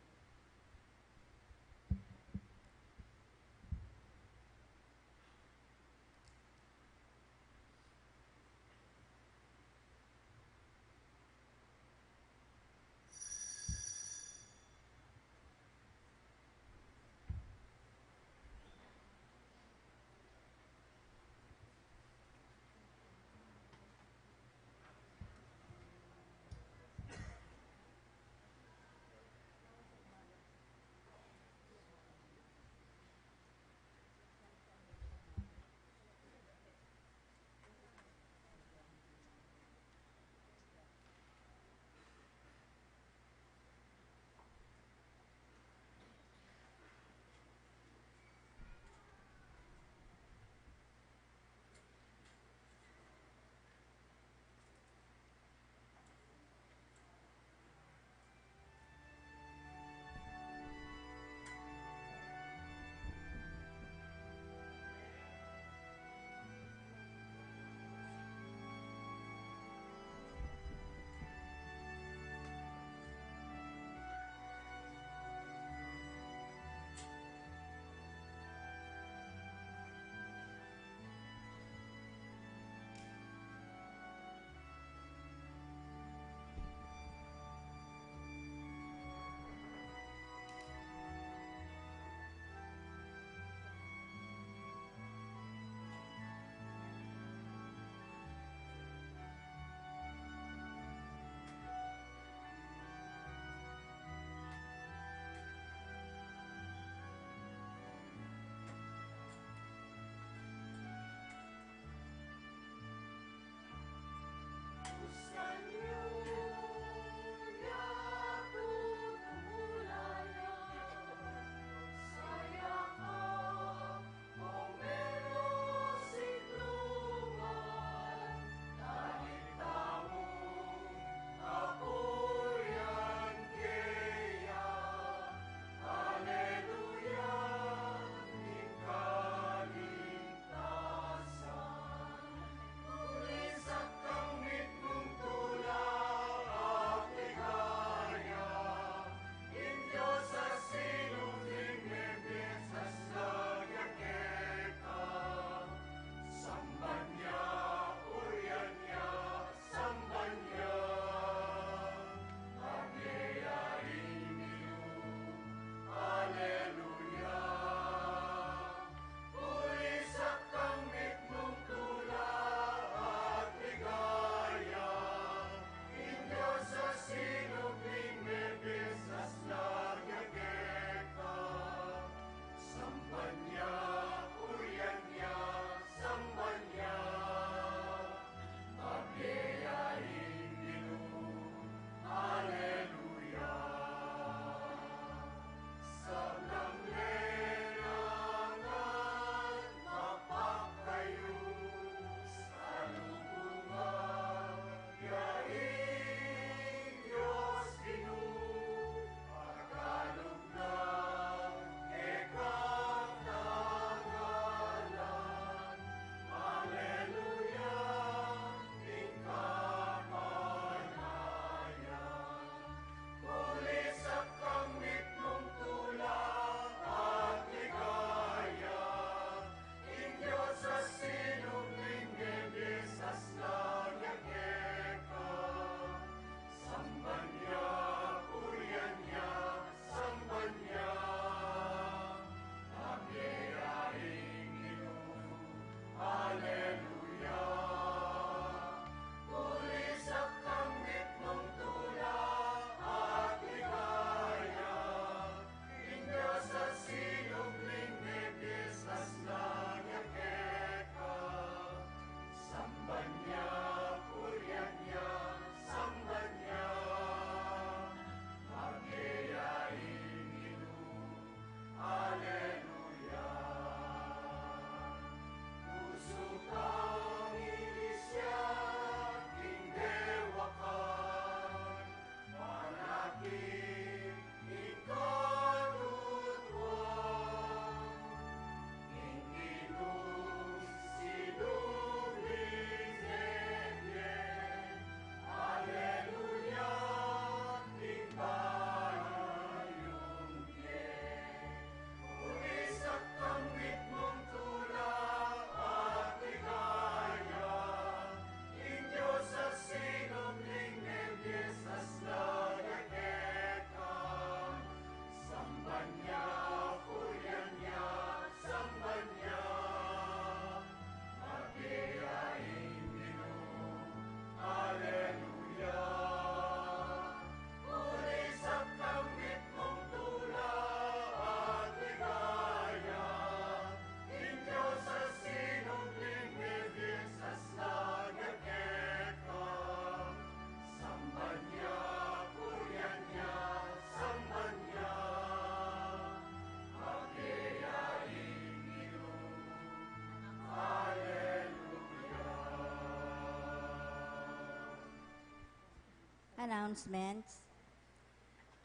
Announcements.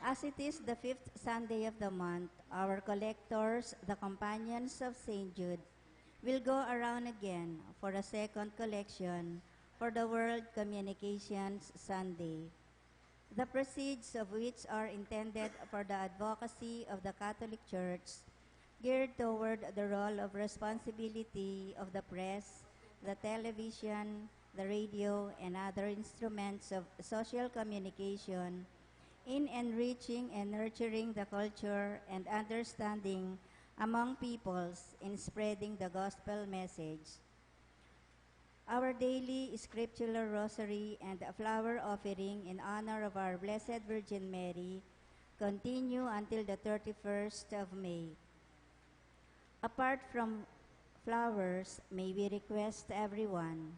As it is the fifth Sunday of the month, our collectors, the Companions of Saint Jude, will go around again for a second collection for the World Communications Sunday, the proceeds of which are intended for the advocacy of the Catholic Church, geared toward the role of responsibility of the press, the television, the radio, and other instruments of social communication in enriching and nurturing the culture and understanding among peoples, in spreading the gospel message. Our daily scriptural rosary and a flower offering in honor of our Blessed Virgin Mary continue until the thirty-first of May. Apart from flowers, may we request everyone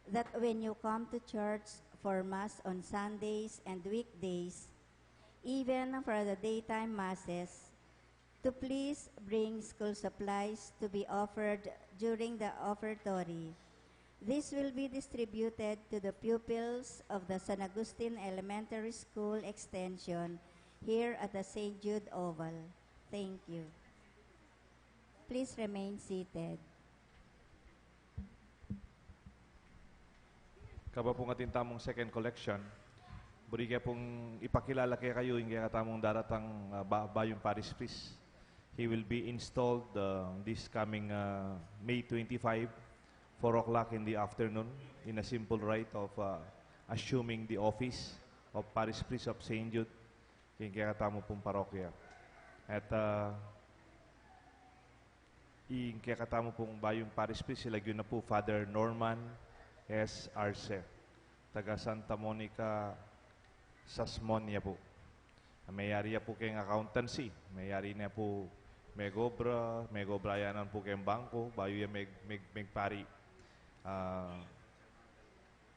that when you come to church for Mass on Sundays and weekdays, even for the daytime Masses, to please bring school supplies to be offered during the offertory. This will be distributed to the pupils of the San Agustin Elementary School Extension here at the Saint Jude Oval. Thank you. Please remain seated. Kabang pu atin tamung second collection, buri ke pung ipakilala kekayu ing kekatamung daratang, ah, ba-, bayung parish priest. He will be installed, uh, this coming, uh, May twenty-five, four o'clock in the afternoon, in a simple rite of, uh, assuming the office of parish priest of Saint Jude, king kekatamu pung parokya. At, uh, ing kekatamu pung bayung parish priest, ilagyu na pu Father Norman S. Arce, taga Santa Monica, Sasmon ya pu. Meyari ya pu keng accountancy, meyari na pu megobra, megobra ya naman pu keng bangko, bayu ya meg-, meg-, megpari. Ah,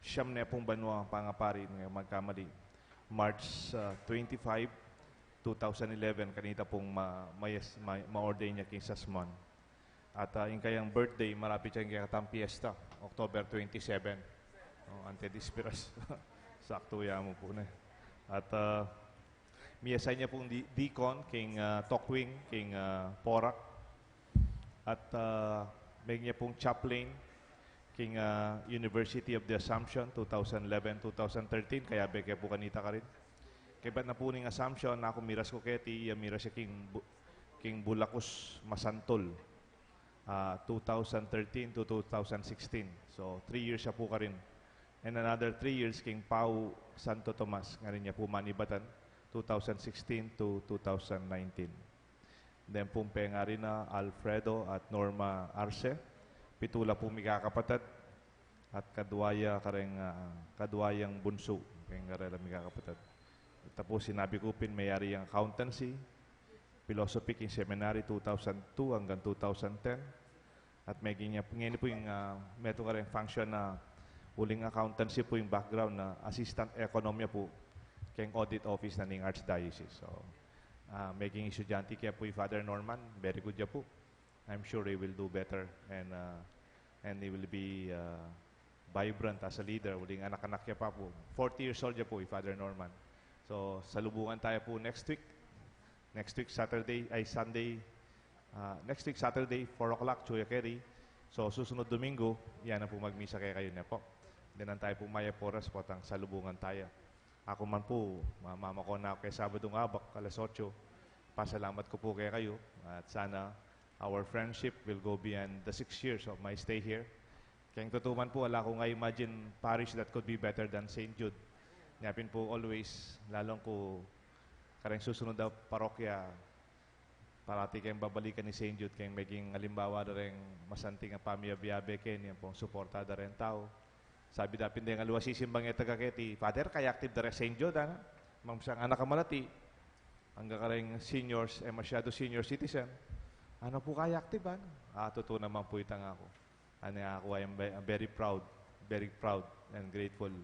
siyam na pung banua pangapari, magkamali. March, ah, twenty-five, two thousand eleven, kanita pung ma-, mayas-, ma-, ma-ordain ya king Sasmon. At, ah, ing kayang birthday, marapit ya ing kekatang piyesta, October twenty-seven. Oh, ante disperas. Saktu ya mu pu ne. At, ah, mi-assign ya pung di-, deacon king, ah, Tokwing, king, ah, Porac. At, ah, meging ya pung chaplain king, ah, University of the Assumption, two thousand eleven, two thousand thirteen, kayabe ke pu kanita karin. Kaybat na pu ning Assumption, aku miras ku keti, iya miras ya king Bu-, king Bulacus Masantul, ah, two thousand thirteen to two thousand sixteen. So, three years ya pu karin. And another three years king Pau Santo Tomas, ngarin ya pu manibatan, two thousand sixteen to two thousand nineteen. Then pung pengari na Alfredo at Norma Arce, pitu la pung mikakapatad, at kadwa ya kareng, ah, kadwa yang bunsu, keng karela mikakapatad. Tapos sinabi ku pin, meyari yang accountancy, philosophy king seminary two thousand two hanggang two thousand ten. At meging ya, ngeni pu ing, ah, metung kareng function na uling accountancy pu ing background na assistant econom ya pu keng audit office na ning Archdiocese. So, ah, meging estudyante ke pu i Father Norman, very good ya pu. I'm sure he will do better and, ah, and he will be, ah, vibrant as a leader. Uling anak-anak ya pa pu. Forty years old ya pu i Father Norman. So, salubungan taya pu next week. Next week, Saturday, ay, Sunday, ah, next week, Saturday, four o'clock, Chuya Keri. So, susunod Domingo, yan na pu magmisa kekayu ne pu. Dinan taya pu mayap oras potang salubungan taya. Aku man pu, ma-, mamakon na ku keng Sabadung abak, alas otso. Pasalamat ku pu kekayu. At sana our friendship will go beyond the six years of my stay here. Keng tutu man pu, ala kung i-imagine parish that could be better than Saint Jude. Nya pin pu always, lalung ku kareng susunod a parokya, parati keng babalikan i Saint Jude, keng meging alimbawa da reng masanting a pamiyabe-yabe keni, ampong suporta da reng tau. Sabi da pin deng aliwa sisimbang e taga keti, "Father, ka-active da reng Saint Jude, ana?" Mang sang anak a malati, angga kareng seniors, e masyadu senior citizen. Ana pu ka-active, ana? Ah, tutu naman pu itang aku. Ana, aku, I am ve-, I'm very proud, very proud and grateful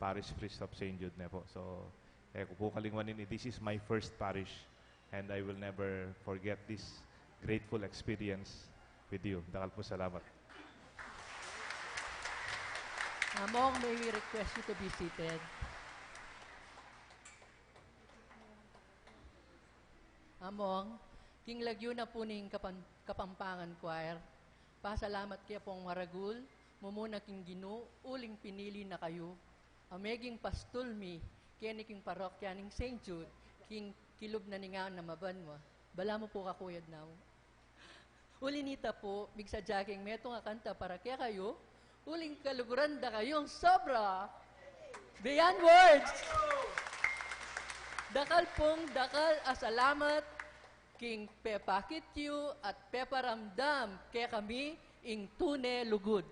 parish priest of Saint Jude ne pu. So, e ku pu kalingwan ini, this is my first parish, and I will never forget this grateful experience with you. Dakal pung salamat. Among, may we request you to be seated? Among, king lagyu na pu ning Kapan-, Kapampangan Choir, pasalamat ke pung maragul, mumuna king Ginu, uling pinili na kayu. A meging pastul mi, keni king parokya ning Saint Jude, king kilub na ning awan a mabanua. Balamu pu kakuyad namu. Uli nita pu, migsadya keng metung a kanta para kekayu, uling kaluguran da kayung sobra. Beyond words! Dakal pung dakal a salamat king pepakit yu at peparamdam kekami ing tune lugud.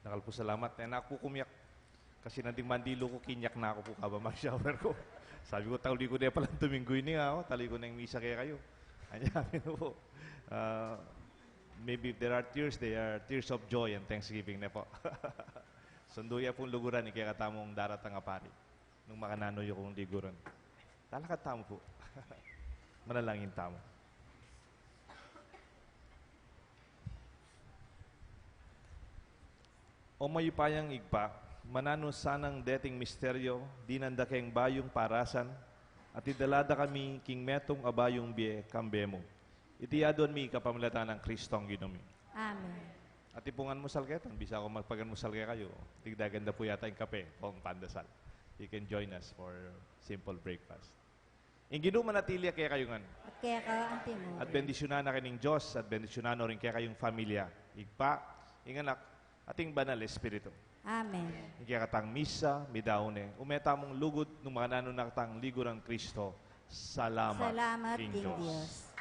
Dakal pu salamat. E na ku pu kumiyak. Kasi nung ding mandilu ku, kinyak na ku pu kabang mag-shower ku. Sabi ku, tauli ku ne palang Domingo ini, nga, o, tauli ku neng misa kekayu. Anya, sabi ku pu, ah, maybe if there are tears, they are tears of joy and thanksgiving ne pu. Sundu ya pung luguran ing kekatamung daratang a pari. Nung makananu yu kung liguran. Lalakad tamu pu. Manalangin tamu. O mayupayang Ibpa, mananu sanang deting misteryo, dinan da keng bayung parasan, at idala da kami king metung a bayung bie kambe mu. Iti aduan mi kapamilatan nang Kristong Ginu mi. Amen. At ipungan musal ketan, bisa ku magpagan musal kekayu. Digdagan da pu yata ing kape o ing pandesal. You can join us for simple breakfast. Ing Ginu manatili ya kekayu ngan. At keka anti mu. At bendisyunan na kayu ning Dios, at bendisyunan no ring kekayung familia. Ibpa, ing Anak, at ing Banal Espiritu. Amen. Ing kekatang misa, midaun ne. Ume tamung lugud nung makananu na katang liguran Kristo. Salamat, Salamat king king Dios. Dios.